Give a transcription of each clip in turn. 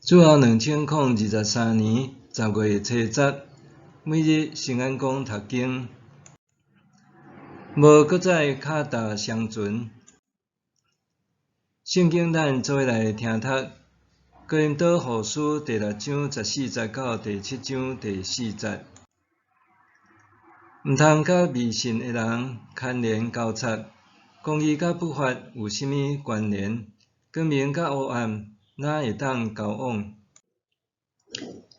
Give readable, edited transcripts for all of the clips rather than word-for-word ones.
主後2023年10月初十，每日聖安講讀經，無閣再跤踏雙船。聖經咱做伙來聽讀《哥林多後書》第六章十四節到第七章第四節。毋通佮未信的人牽連交插，公義佮不法有啥物關聯？光明佮黑暗哪會當交往？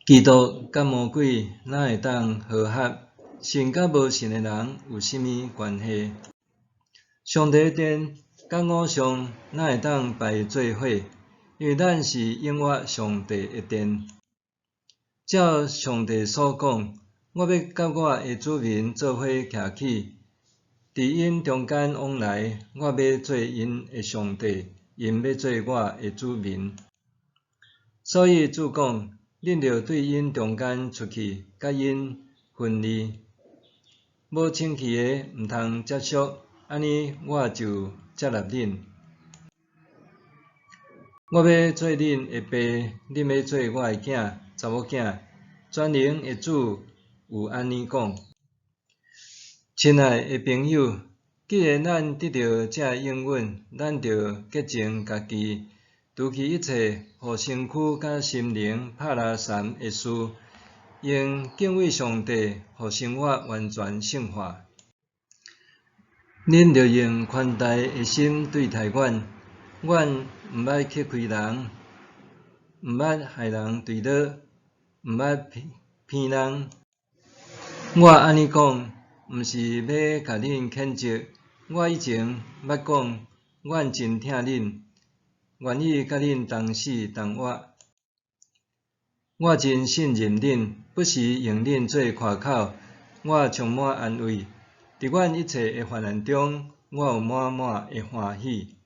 基督佮魔鬼哪會當和合？信佮無信的人有啥物關係？上帝的殿佮偶像哪會當排做伙？因為咱是永活上帝的殿。照上帝所講，我欲佮我的子民做伙徛起，佇𪜶中間往來，我欲做𪜶的上帝，𪜶欲做我的子民。所以主講，恁著對𪜶中間出去，佮𪜶分離，無清氣的毋通接觸，按呢我就接納恁。我欲做恁的爸，恁欲做我的囝、查某囝。全能的主有按呢講。親愛的朋友，既然咱得著這應允，咱著潔淨家己，除去一切予身軀佮心靈拍拉毳的事，用敬畏上帝，予生活完全聖化。恁著用寬待的心對待阮，阮毋捌吃虧人，毋捌害人墜落，毋捌騙人。我按呢講，毋是欲共恁譴責，我以前捌講，阮真疼恁，願意佮恁同死同活。我真信任恁，不時用恁做誇口，我充滿安慰。佇阮一切的患難中，我有滿滿的歡喜。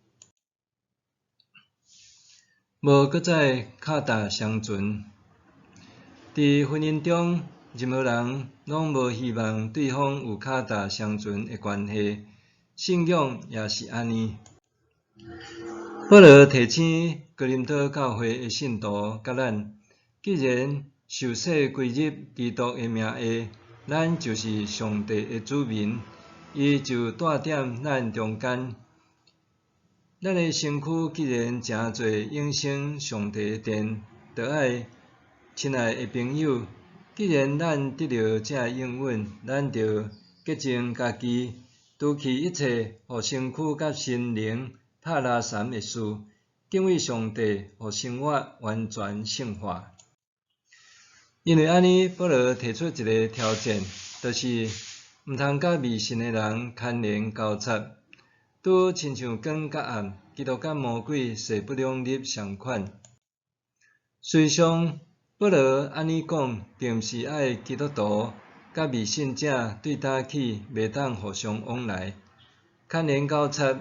無閣再跤踏雙船。佇婚姻中，任何人攏無希望對方有跤踏雙船的關係，信仰也是按呢。保羅提醒哥林多教會的信徒佮咱，既然受洗歸入基督的名下，咱就是上帝的子民，伊就蹛踮咱中間。咱的身軀既然成做永生上帝的殿，著愛親愛的朋友，既然咱得著這應允，咱著潔淨家己，除去一切予身軀佮心靈拍拉毳的事，敬畏上帝，予生活完全聖化。因為按呢，保羅提出一个挑戰，就是毋通佮未信的人牽連交插，拄親像光佮暗，基督佮魔鬼勢不兩立相款。事實上，保羅按呢講，並毋是愛基督徒佮未信者對早起袂當互相往來，牽連交插，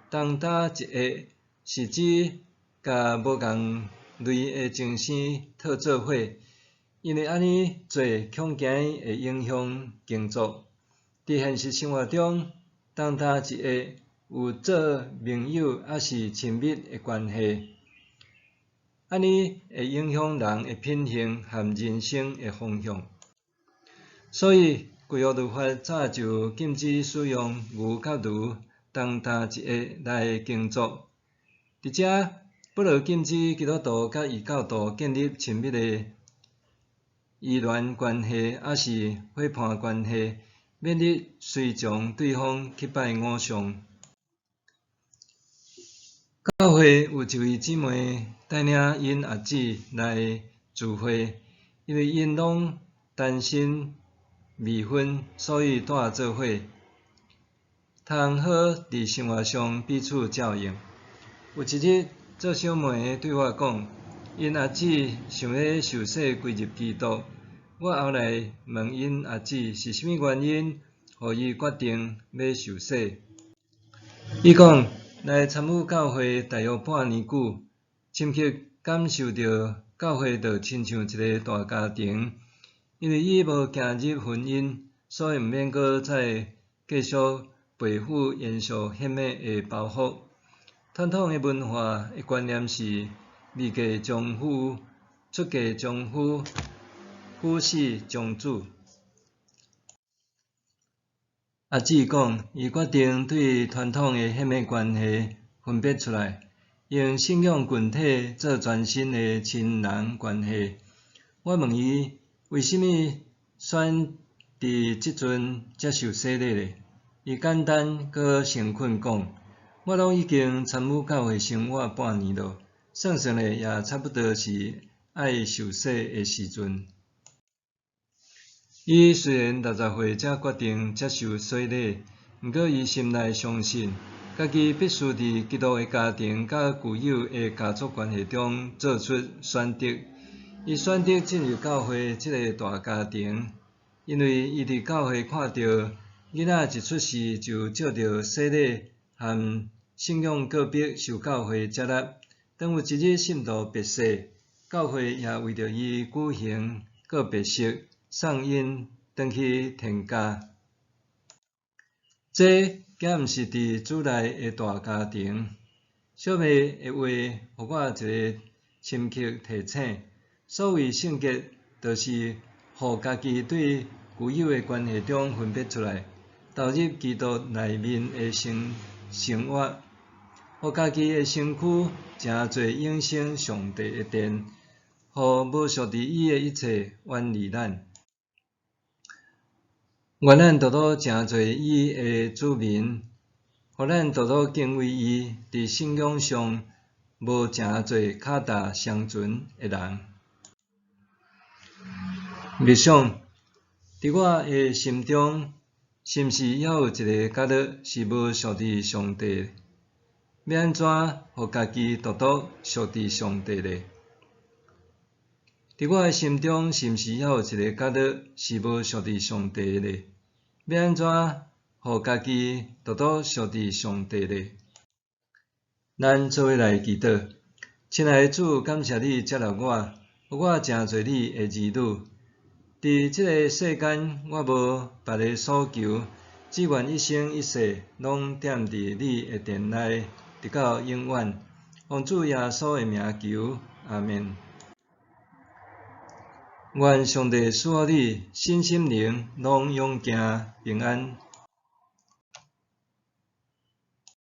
同搭一下，是指共無仝類的精生套做伙，因為按呢做恐驚會影響工作。佇現實生活中，同搭一下有做盟友抑是親密的關係，按呢會影響人的品行和人生的方向。所以舊約律法早就禁止使用牛佮驢同搭一下來耕作。佇遮，保羅禁止基督徒佮異教徒建立親密的依戀關係，抑是夥伴關係，免得隨從對方去拜偶像。教會有一位姊妹帶領𪜶阿姊來聚會，因為𪜶攏單身未婚，所以蹛做伙，通好佇生活上彼此照應。有一日，做小妹的對我講，𪜶阿姊想欲受洗歸入基督。我後來問𪜶阿姊是啥物原因，予伊決定欲受洗。伊講來參與教會大約半年久，深刻感受著教會就親像一个大家庭。因為伊無行入婚姻，所以毋免閣再繼續背負延續血脈的包袱。傳統的文化的觀念是未嫁丈夫出嫁終夫，夫死終子。阿姊講，伊決定對傳統的彼物關係分別出來，用信仰群體做全新的親人關係。我問伊為啥物選佇這陣才受洗禮咧？伊簡單閣誠懇講：我攏已經參與教會生活半年囉，算算咧也差不多是愛受洗的時陣。伊雖然60歲才決定接受洗禮，毋過伊心內相信，家己必須佇基督的家庭佮舊有的家族關係中做出選擇。伊選擇進入教會這个大家庭，因為伊佇教會看著囡仔一出世就藉著洗禮和信仰告白受教會接納。當有一日信徒別逝，教會也為著伊舉行告別式，送𪜶轉去天家。這敢毋是佇主內的大家庭？小妹的話，予我一个深刻提醒：所謂聖潔，就是予家己對舊有的關係中分別出來，投入基督內面的生生活，予家己的身軀成做永生上帝的殿，予無屬佇伊的一切遠離咱。願咱獨獨成做伊的子民，予咱獨獨敬畏伊，佇信仰上無成做跤踏雙船的人。默想，佇我的心中，是毋是猶有一个角落是無屬佇上帝？欲按怎予家己獨獨屬佇上帝呢？佇我的心中，是毋是猶有一个角落是無屬佇上帝的？欲按怎予家己獨獨屬佇上帝呢？咱做伙來祈禱，親愛的主，感謝你接納我，予我成做你的兒女。佇這个世間，我無別个所求，只願一生一世攏踮佇你的殿內，直到永遠。奉主耶穌的名求，阿們。願上帝賜予你身心靈攏勇健平安。